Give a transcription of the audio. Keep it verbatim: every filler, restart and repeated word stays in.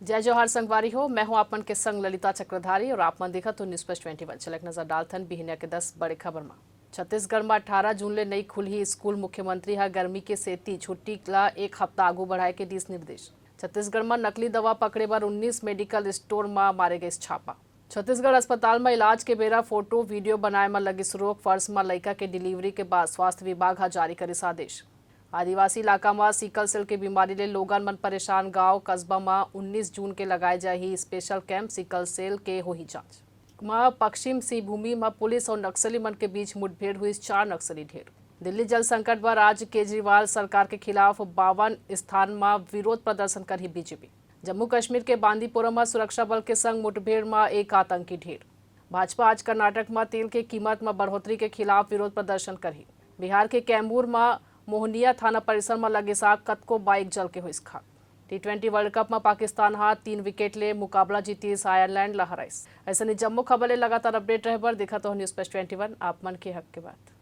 जय जोहार संगवारी हो, मैं हूं आप मन के संग ललिता चक्रधारी और आप मन देखत हो News Plus Twenty One। चलक नजर डालथन बिहनिया के दस बड़े खबर मा। छत्तीसगढ़ मा अठारह जून ले नई खुलही स्कूल, मुख्यमंत्री ह गर्मी के सेती छुट्टी ला एक हफ्ता आगू बढ़ाए के दिस निर्देश। छत्तीसगढ़ मा नकली दवा पकड़े बर उन्नीस मेडिकल स्टोर मा मारे गइस छापा। छत्तीसगढ़ अस्पताल मा इलाज के बेरा फोटो वीडियो बनाए मा लगिस रोक। फर्श मा लइका के डिलीवरी के बाद स्वास्थ्य विभाग ह जारी करिस आदेश। आदिवासी इलाका मा सिकल सेल के बीमारी ले लोगन मन परेशान। गांव कस्बा मा उन्नीस जून के लगाए जाही स्पेशल कैंप, सिकल सेल के होही जांच। मा पश्चिम सिंहभूमि मा पुलिस और नक्सली मन के बीच मुठभेड़ हुई, चार नक्सली ढेर। दिल्ली जल संकट बर आज केजरीवाल सरकार के खिलाफ बावन स्थान मा विरोध प्रदर्शन करही बीजेपी। जम्मू कश्मीर के बांदीपुरा मा सुरक्षा बल के संग मुठभेड़ मा एक आतंकी ढेर। भाजपा आज कर्नाटक मा तेल के कीमत मा बढ़ोतरी के खिलाफ विरोध प्रदर्शन करही। बिहार के कैमूर मा मोहनिया थाना परिसर मा लगिस आग, कतको बाइक जल के होइस खाक। टी ट्वेंटी वर्ल्ड कप मा पाकिस्तान हा तीन विकेट ले मुकाबला जीतिस, आयरलैंड ला हराइस। अइसने जम्मो खबर ले लगातार अपडेट रहे बर देखत रहो News Plus Twenty One, आप मन के हक के बात।